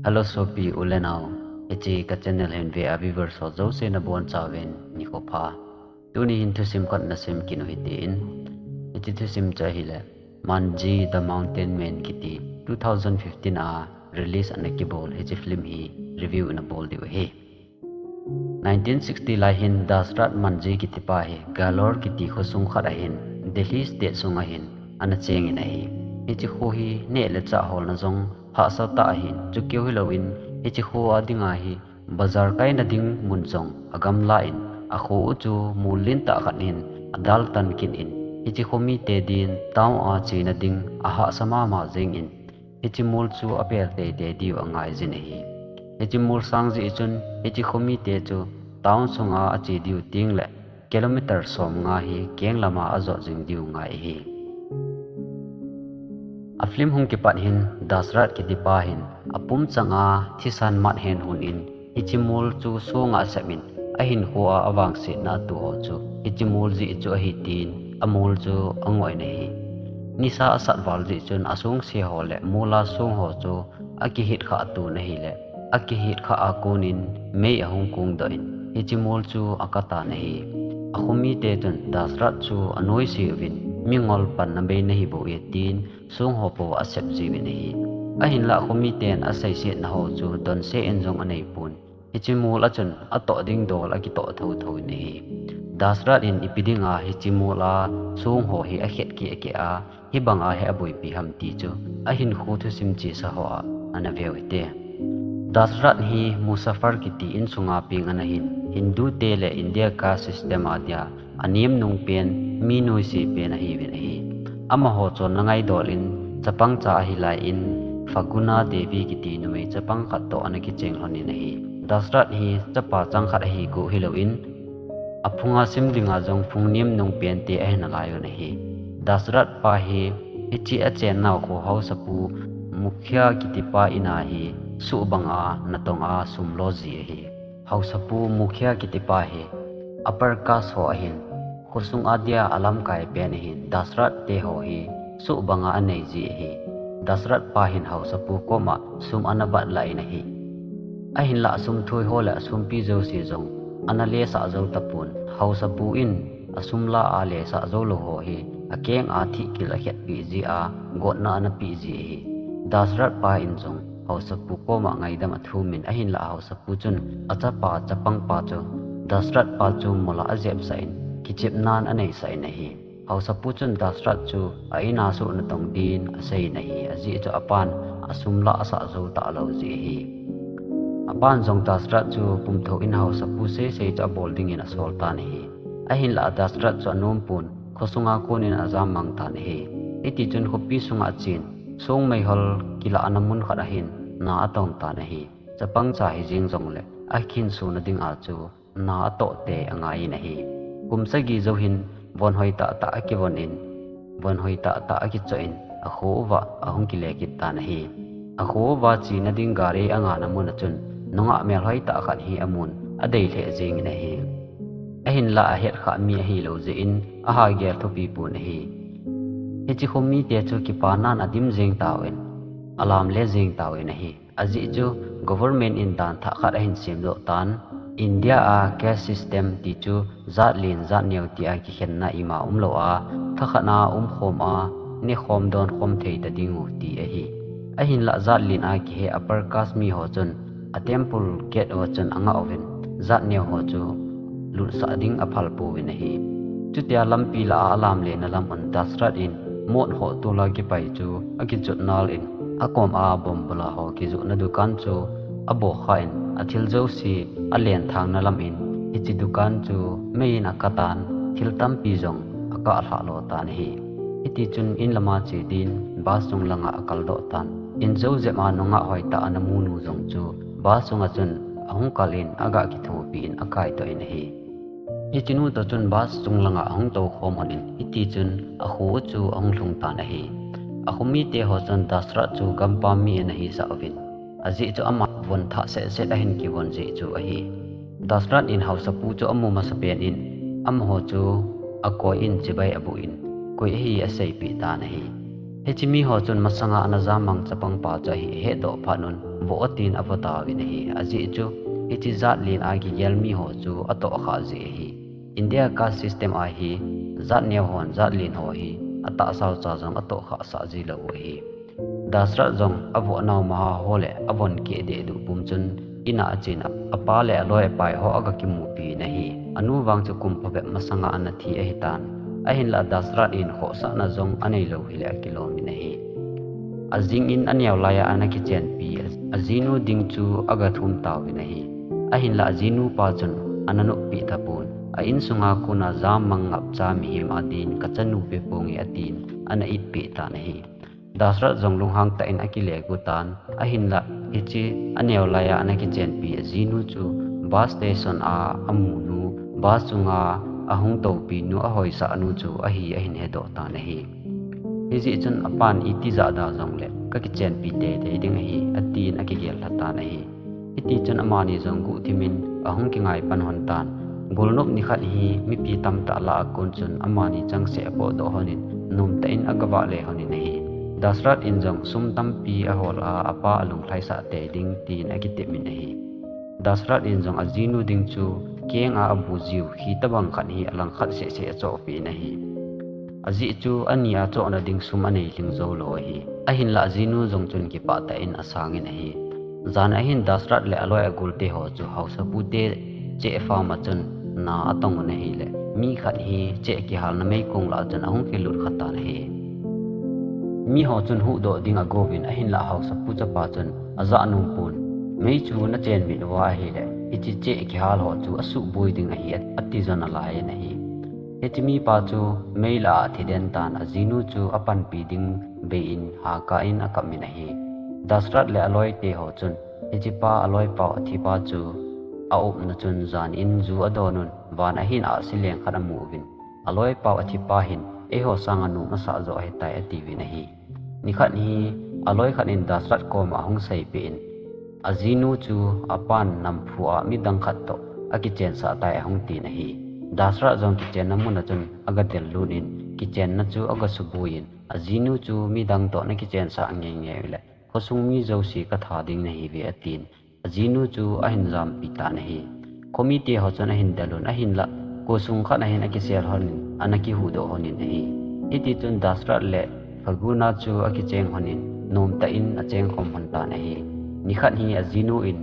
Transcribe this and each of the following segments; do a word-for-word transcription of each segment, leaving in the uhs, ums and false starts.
Hello sopi u le nao, hiche ka channel hin ve a viewers ho jouse nabonchauvin nikho pha. Tuni hin thusim khat nasim kit u hitin, hiche thusim chu ahile Manjhi The Mountain Man kiti two thousand fifteen a release ana kibol hiche film hi review nabol diu ahi. Nineteen sixty lai hin Dasrat Manjhi kiti pa hi Galore kiti khosung khat ahin, Delhi state sung ahin ana chengin ahi. Hiche kho hi neh le chah holna jong hahsa tah ahin, chukeu hilouvin hiche kho a dinga hi bazar kaina ding mun jong agamla in, akho u chu mol lentah khat hin adaltan kit in, hiche kho mite din town a chena ding ahahsa mama jengin, hiche mol chu apel teitei diu angaijin ahi. Hiche mol sang jeh chun hiche kho mite chu town sunga ache diu tengle kilometer somnga hi keng lama ajot jing diu ngai ahi. A film hung kipat hin Dasrat kiti pa hin apumchanga thisan mat hen hon in, hiche mol chu songa asep in, ahinkhoa avangsetna atoh ho chu hiche mol jeh chu ahi tin amol chu angoh in ahi. Nisa asat val jeh chun asongse ho le mola song ho chu akihit khah ton ahile, akihit khah a konin mei ahung kongdoh in, hiche mol chu akatan ahi. Akho mite chun Dasrat chu anoise uvin, mingol panna bei nahi bou e tin song ho pou asep jiuvin ahi. Ahinlah akho miten aseisetna ho chu donse in jong aneipon, hiche mol a chun atoh ding dol akitoh thotho in ahi. Dasrat in ipi dinga hiche mol a song ho hi akhet keh keh a, hibanga hi aboipi ham ti chu ahinkho thusim chesa hoa ana veu hite. Dasrat hi Musafir kiti insunga peng ana hin, Hindu te le India caste system a dia anem nung pen, mi noise pen ahiuvin ahi. Amaho chonna ngaidol in chapangcha ahilai in, Faguna Devi kiti numei chapang khat toh ana kicheng lhonin ahi. Dasrat hi chapa chang khat ahi guh hilouvin, aphunga sim dinga jong phung nem nung pente ahi nalaiyun ahi. Dasrat pa hi hiche achennau kho haosapu Mukhia kiti pa in a hi suhbanga natonga sum lo ji ahi. Haosapu Mukhia kiti pa hi upper caste ho ahin, khosung a dia alamkai pen ahin, Dasrat te ho hi suhbanga anei ji ahi. Dasrat pa hin haosapu koma sum ana batlah in ahi. Ahinlah asum thoi ho le asumpi jouse jong ana lesah jou tapon, haosapu in asum la a lesah jou lou ho hi akeng a thihkil akhetpeh ji a, gotna ana peh ji ahi. Dasrat pa in jong haosapu koma ngaidam athumin, ahinlah haosapu chun achapa chapangpa chu Dasrat pa chu mola ajepsah in, kichepnan aneisah in ahi. Haosapu chun Dasrat chu a-in a suh natong din aseiyin ahi, ajeh chu apan asum la asah jou talou jeh ahi. Apan jong Dasrat chu pumthou in haosapu seisei chu abol dingin asol tan ahi. Ahinlah Dasrat chu anompon, khosunga konin ajam mang tan ahi. Hitichun khopi sunga achen, song meihol kilahna mun khat ahin na atong tan ahi. Chapangcha hijeng jongle akhinsona dinga chu na atoh tei angaiyin ahi. Kum sagi jou hin von hoi tahtah akivon in, von hoi tahtah akichoh in, akho uva ahung kile kit tan ahi. Akho uva chena ding gari angana mun a chun nungah melhoi tah khat hi amun, adei lheh jengin ahi. Ahinlah ahetkhah mi ahilou jeh in ahagel thupi pon ahi. Hiche kho mite chu kipanan adim jeng tauvin, alamle jeng tauvin ahi. Ajeh chu government in dan thah khat ahin semdoh tan, India a caste system ti chu jat len jat neo tia kikhenna ima umlou a, thakhat a umkhom a, nekhom donkhom thei ta dingu ti ahi. Ahinlah jat len a kihe upper caste miho chun a temple gate uva chun angah uvin, jat neo ho chu lutsah ding aphal pouvin ahi. Chutia lampi lah a alamlena lam un Dasrat in mot hoh tola kipai chu akichot nal in, akom a bombula ho kijohna dukan chu abohkha in, athil jouse alenthangna lam in, hiche dukan chu mei in akatan, thil tampi jong akah lhah lo tan ahi. Hitichun in lama che din bus chung langa akaldoh tan. In jou jep a nungah hoitah ana munu jong chu bus chunga chun ahung kal in, aga kithopi in akaidoh in ahi. Hichenu toh chun bus chung langa ahung toukhom lhon in, hitichun akho u chu ahung lhung tan ahi. Akho mite ho chun Dasrat chu gampam mi ana hisah uvin, ajeh chu ama von thah setset ahin kivon jeh chu ahi. Dasrat in haosapu chu amu masapen in, amaho chu akoi in chibai aboh in, koi ahi aseipeh tan ahi. Hiche mi ho chun masanga ana jammang chapang pa chu ahi ahetdoh phat un, voh atin avoh tauvin ahi. Ajeh chu, hiche jat len a kigel mi ho chu atohkhah jeh ahi. India caste system a hi, jat neo hon jat len ho hi, atahsau cha jong atohkhah sah ji lou u ahi. Dasrat jong avoh nau maha ho le avon keh dehduh pum chun, in a achen a, apa le aloi apai ho aga kimupi in ahi. Anu vang chu kum phabep masanga ana thi ahitan. Ahinlah Dasrat in khohsahna jong anei lou hile akilom in ahi. Ajing in aneo lai a ana kichenpi, ajinu ding chu aga thum tauvin ahi. Ahinlah ajinu pa chun ana noppi tapon. A insunga kona jammang ngapcha mihem a din kachanu ve ponge atin ana itpeh tan ahi. Dasrat jong lunghang tah in akile got tan, ahinlah hiche aneo lai a ana kichenpi ajinu chu bus station a amu nu, bus chunga ahung toupi nu, ahoisah nu chu ahi ahin hedoh tan ahi. Hijeh chun apan iti jahda jongle kakichenpi teitei ding ahi, atin akigel lha tan ahi. Hiti chun amani jong guhthim in ahung kingai pan lhon tan. Golnop nikhat hi mipi tamtah lah a kon chun amani changseh apohdoh lhon in, nomtah in aga vahle lhon in ahi. Dasrat in jong sum tampi ahol a, apa alunglhaisah tei ding tin akitep in ahi. Dasrat in jong ajinu ding chu keng a abu jiu, khitobang khat hi alangkhat sehseh achohpeh in ahi. Ajeh chu ani a chohna ding sum anei lhing jou lou ahi. Ahinlah ajinu jong chun kipah tah in asang in ahi. Jan ahin Dasrat le aloi agolte ho chu haosapu te cheh farm a chun na atong un ahile, mi khat hi cheh kihalna meikong lah a chun ahung kilut kha tan ahi. Mi ho chun huhdoh ding agouvin, ahinlah haosapu chapa chun ajah nom pon, mei chu nachen mit uva ahile, hiche cheh kihal ho chu asuhboi ding ahi, ati jo nalai in ahi. Hiche mipa chu mei lah a athi den tan, ajinu chu apanpi ding bei in hakah in akap in ahi. Dasrat le aloite ho chun, hichepa aloipau athipa chu aumna chun jan in ju adon un, van ahin ahsi leng khat amu uvin, aloipau athipa hin eiho sanga nom asah jo ahitai atiuvin ahi. Nikhat hi aloi khat in Dasrat koma ahung seipeh in, ajinu chu apan namphu a midang khat toh akichensah tai ahung tin ahi. Dasrat jong kichenna mun a chun aga del lut in, kichenna chu aga suboi in, ajinu chu midang toh nakichensah ngeingei uleh, khosung mi jouse katha ding nahiuve atin, ajinu chu ahin jampi tan ahi. Khomite ho chun ahin del un, ahinlah kosung khat a hin akisel lhon in, ana kihuhdoh lhon in ahi. Hiti chun Dasrat le Faguna chu akicheng lhon in, nomtah in achengkhom lhon tan ahi. Nikhat hi ajinu in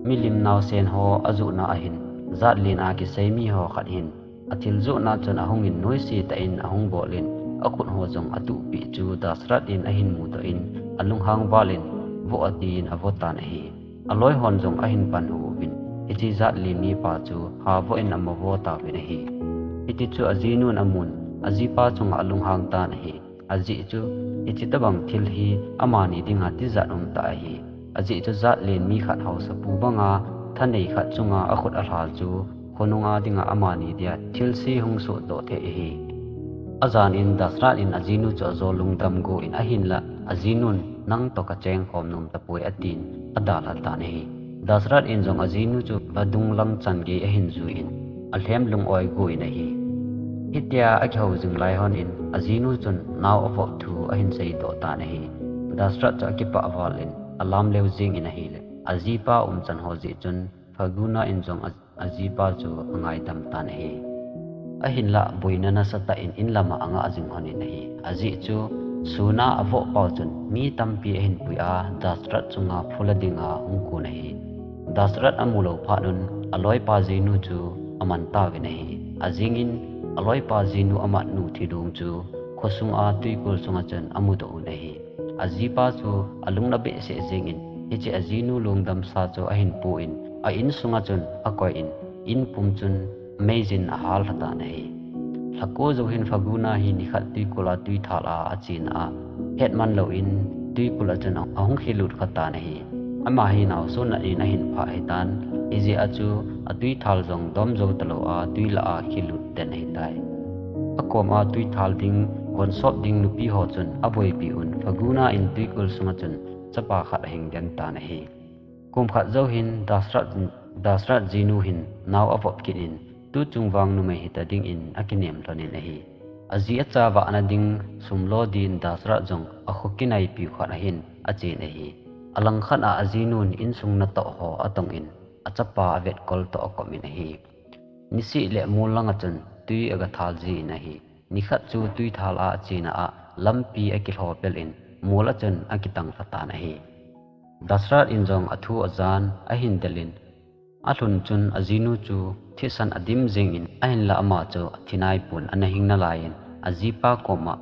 milim naosen ho ajohna ahin, jat len a kisei mi ho khat hin athil johna chun ahung in, noise tah in ahung bol in, akhut ho jong atuhpeh chu Dasrat in ahin mudoh in, alunghang val in, voh atin avoh tan ahi. Aloi hon jong ahin panhu uvin, hiche jat len mipa chu ha voh in amavoh tauvin ahi. Hiti chu ajinun amun, ajipa chunga alunghang tan ahi. Ajeh chu, hiche tobang thil hi amani dinga tijat umtah ahi. Ajeh chu jat len mi khat haosapu banga thanei khat chunga akhut alhal chu khonunga dinga amani dia thilse hung sohdoh thei ahi. Ajan in Dasrat in ajinu chu ajol lungdam go in, ahinlah ajinun, nang toh kachengkhom nom tapoi atin, adalha tan ahi. Dasrat in jong ajinu chu vadung lang chan gei ahin jui in, alhem lung-oi go in ahi. Hitia akihou jing lai lhon in, ajinu chun nao avop thu ahin seidoh tan ahi. Dasrat chu akipah val in, alam leu jeng in ahile, ajipa umchan ho jeh chun Faguna in jong a, ajipa chu angaidam tan ahi. Ahinlah boina nasatah in in lama angah jing lhon in ahi. Ajeh chu, suna avoh pau chun mi tampi ahin pui a, Dasrat chunga phula dinga hung kon ahi. Dasrat amu lou phat un, aloipa jinu chu aman tauvin ahi. Ajing in, aloipa jinu amatnu thidung chu khosunga twikul sunga chun amudoh un ahi. Ajipa chu alungna behseh jeng in, hiche ajinu lungdamsa chu ahin pu in, a insunga chun akoi in, in pum chun meijin ahal lha tan ahi. Lhako jou hin Faguna hi nikhat twikul a twithal a achena a, hetman lou in twikul a chun ahung khilut kha tan ahi. Ama hi naosen nat in ahin phah ahitan, hijeh a chu atwithal jong dom jou talou a, twi lah a khilut den ahitai. Akom a twithal ding, vonsop ding nupi ho chun aboipi un, Faguna in twikul sunga chun chapa khat ahing den tan ahi. Kum khat jou hin Dasrat, Dasrat jinu hin nao avop kit in, tuchung vang numei hita dingin akinem lhon in ahi. Aji acha vahna ding sum lo din Dasrat jong akho kinaipiu khat ahin achen ahi. Alangkhat a ajinun insung natoh ho atongin achapa avetkol toh akomin ahi. Nisih le mol langa chun twi agathal jin ahi. Nikhat chu twithal a achena a lampi akilho pelin mol a chun akitang lhatan ahi. Dasrat in jong athu ajan ahin delin, alhun chun ajinu chu thisan adim jengin ahinla ama chu athi naipon ana hing nalaiyin ajipa koma,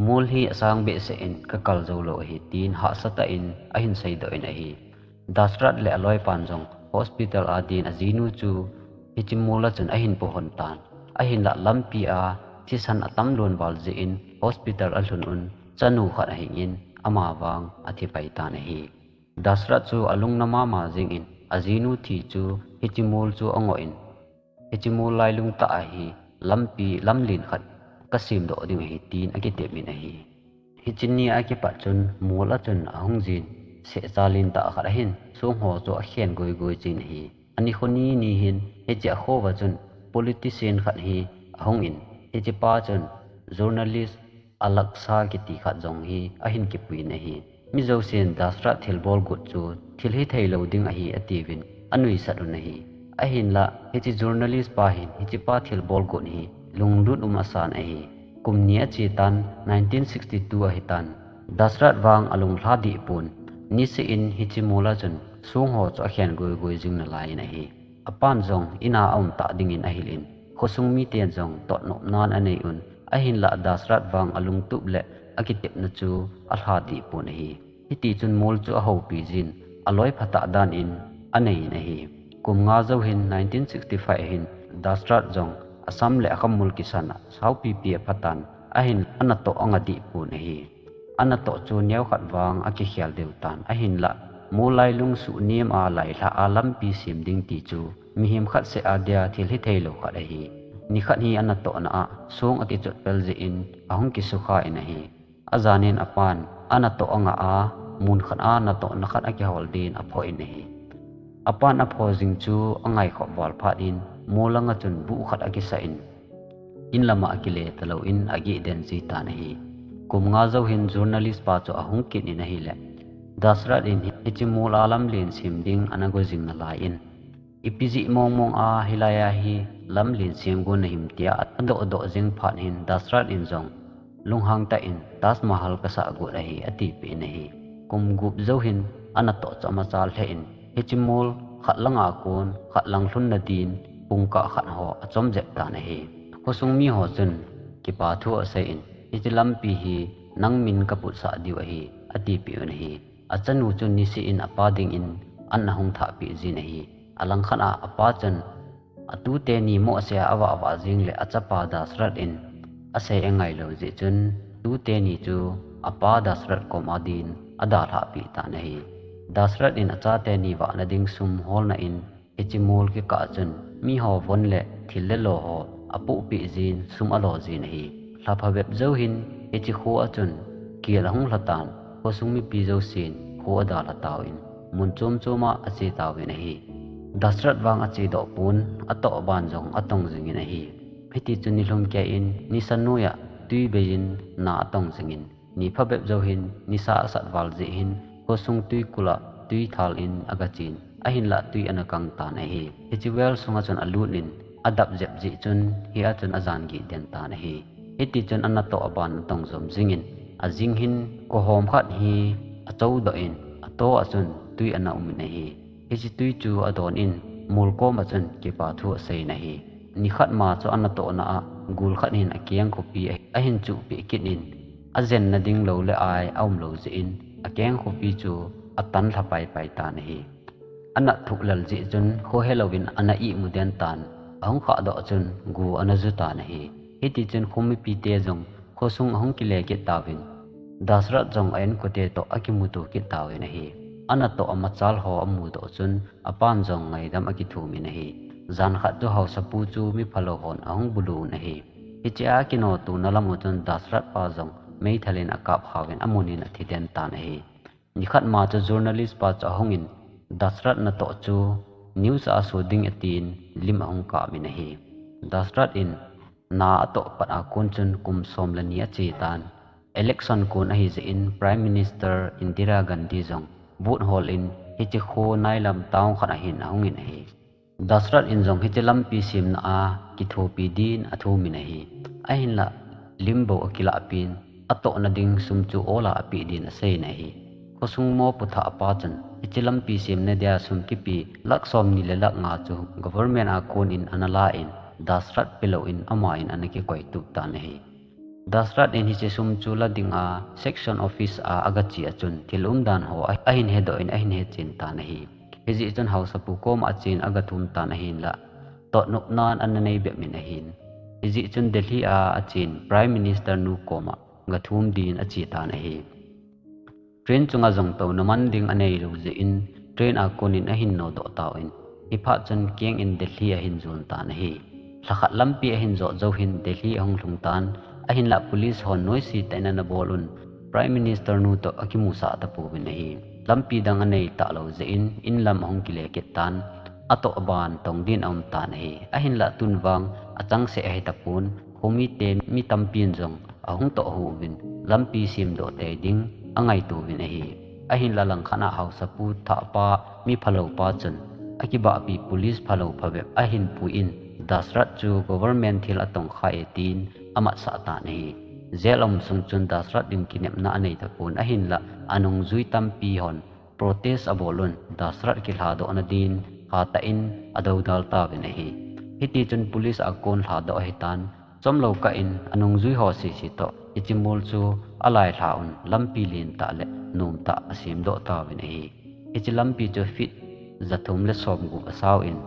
mol hi asang behseh in kakal jou lou ahi, tin hahsatah in ahin seidoh in ahi. Dasrat le aloipan jong hospital a din ajinu chu hiche mol a chun ahin pohon tan. Ahinla lampi a thisan atam lon val jeh in hospital alhun un chanu khat ahingin amavang athi pai tan ahi. Dasrat chu alungna mama jengin ajinu thi chu hiche mol chu angoh in, hiche mol lailung tah a hi lampi lamlen khat kasemdoh ding ahi tin akitepin ahi. Hiche ni a kipat chun mol a chun ahung jin, sehcha lentah khat ahin song ho chu akhen goigoi jin ahi. Anikho ni ni hin hiche akhouva chun politician khat hi ahungin, hichepa chun journalist Alaksa kiti khat jong hi ahin kipuiyin ahi. Mi jousen Dasrat thilbol got chu thil hitheilou ding ahi atiuvin anuisat un ahi. Ahinla hiche journalist pa hin hichepa thilbol got hi lunglut um asan ahi. Kum ni achetan nineteen sixty-two ahitan, Dasrat vang alunglha dehpon, niseh in hiche mol a chun song ho chu akhen goigoi jing nalaiyin ahi. Apan jong in a aum tah dingin ahil in, khosung miten jong totnopnan anei un, ahinla Dasrat vang alungtup le akitepna chu alha dehpon ahi. Hitichun mol chu ahoupi jin, aloi phatah dan in aneiyin ahi. Kum nga jou hin nineteen sixty-five ahin, Dasrat jong asam le akhamul kisan a saupipi aphatan, ahin anatoh anga dehpon ahi. Anatoh chu neokhat vang akikhel deutan, ahinla mol lailung suhnem a lailhah a lampi sem ding ti chu mihem khat seh a dia thil hitheilou khat ahi. Nikhat hi anatohna a song akichot pel jeh in ahung kisukha in ahi. Ajanin apan anatoh anga a mun khat a natohna khat akihol din aphoh in ahi. Apan aphoh jing chu angaikhop val phat in mol langa chun buh khat akisah in, in lama akile talou in ageh den jitan ahi. Kum nga jou hin journalist pa chu ahung kit in ahile, Dasrat in hiche mol a lamlen sem ding ana go jing nalaiyin, ipi jeh mongmong a hilai a hi lamlen sem go nahim tia adohdoh jing phat hin Dasrat in jong lunghang tah in Taj Mahal kasah got ahi atipeh in ahi. Kum gup jou hin anatoh chu amachal lheh in hiche mol khat langa kon khat lang lhunna din pungkah khat ho achom jep tan ahi. Khosung miho chun kipa thu asei in, hiche lampi hi nang min kaputsah diu ahi atipeh un ahi. Achanu chun niseh in apa dingin an ahung thahpeh jin ahi. Alangkhat a apa chun atuteni mohseh a avahvah jing le achapa Dasrat in asei angailou jeh chun, tuteni chu apa Dasrat koma din adalhahpeh tan ahi. Dasrat in achateni vahna ding sum holna in hiche mol kikah chun miho von le thil le lo ho apohpeh jin sum alo jin ahi. Lha phabep jou hin hiche kho a chun kel ahung lhatan, khosung mipi jousen kho adalha tauvin mun chom chom a ache tauvin ahi. Dasrat vang achedoh pon, atoh ban jong atong jingin ahi. Hitichun nilhum keiyin nisa noiya twi beiyin na atong jingin, ni phabep jou hin nisa asat val jeh hin khosung twikul a twithal in agachen, ahinla twi ana kang tan ahi. Hiche well sunga chun alut in adap jep jeh chun hia chun ajan gih den tan ahi. Hitichun anatoh aban atong jom jingin, ajing hin kohom khat hi achoudoh in ato a chun twi ana um in ahi. Hiche twi chu adon in mol koma chun kipa thu asei in ahi. Nikhat ma chu anatohna a gul khat hin akeng khopi ahin chuhpeh kit in, ajenna ding lou le ai aumlou jeh in akeng khopi chu atan lha paipai tan ahi. Anat thuh lel jeh chun kho helouvin ana ihmu den tan, ahung khahdoh chun gu ana ju tan ahi. Hitichun kho mipite jong khosung ahung kile kit tauvin, Dasrat jong a-inkote toh akimuto kit tauvin ahi. Anatoh amachal ho amudoh chun apan jong ngaidam akithum in ahi. Jan khat chu haosapu chu miphalou hon ahung bulu un ahi. Hichea akinoh tona lam u chun Dasrat pa jong meithal in akap khauvin amun in athi den tan ahi. Nikhat ma chu journalist pa chu ahungin Dasrat natoh chu news a aso ding atin lim ahung kap in ahi. Dasrat in na atoh pat a kon chun kum som le ni ache tan. Election kon ahi jeh in Prime Minister Indira Gandhi jong vote hol in hiche kho Nailam town khat ahin ahung in ahi. Dasrat in jong hiche lampi semna a kithopi din athumin ahi. Ahinlah lim bou akilah pin, atohna ding sum chu ol a apeh din aseiyin ahi. Khosung mopo thahpa chun hiche lampi semna dia sum kipe lakh som ni le lakh nga chu government a kon in ana la in, Dasrat pelou in ama in ana kikoitup tan ahi. Dasrat in hiche sum chu la dinga section office a agache a chun thil umdan ho ahin hedoh in ahin hechen tan ahi. Hijeh chun haosapu koma achen agathum tan ahinlah, totnopnan ana nei bep in ahin. Hijeh chun Delhi a achen Prime Minister nu koma gathum din ache tan ahi. Train chunga jong touna man ding aneilou jeh in train a kon in ahin nodoh tauvin, hiphat chun keng in Delhi ahin jon tan ahi. Lhakhat lampi ahin jot jou hin Delhi ahung lhung tan, ahinlah police hon noise tah in ana bol un, Prime Minister nu toh akimusah tapouvin ahi. Lampi dang anei talou jeh in, in lam ahung kile kit tan, atoh ban tong din aum tan ahi. Ahinlah tun vang achangseh ahi tapon, khomite mi tampin jong ahung toh uvin, lampi semdoh tei ding angaitouvin ahi. Ahinlah langkhat a haosapu thahpa mi phalou pa chun akibahpi police phalou phabep ahin puiyin, Dasrat chu government thil atongkhai e tin amatsah tan ahi. Jail aum sung chun Dasrat in kinepna anei tapon, ahinlah anungjui tampi hon protest abol un, Dasrat kilhadohna din hatah in adoudal tauvin ahi. Hitichun police a kon lhadoh ahitan, chomlou kah in anungjui ho sese toh hiche mol chu alailha un, lampi lentah le nomtah asemdoh tauvin ahi. Hiche lampi chu feet jathum le somgup asauvin,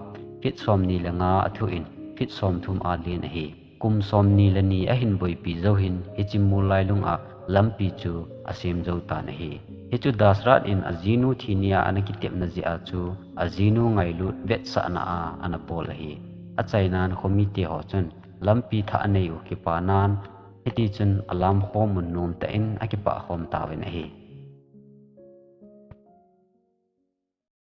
feet somni le nga athuh in, feet somthum alen ahi. Kum somni le ni ahin boipi jou hin hiche mol lailung a lampi chu asem jou tan ahi. Hichu Dasrat in ajinu thi nia ana kitepna jeh a chu ajinu ngailut vetsahna a ana bol ahi. Achainan khomite ho chun lampi thah anei u kipanan, hitichun alamkhom un nomtah in akipah khom tauvin ahi.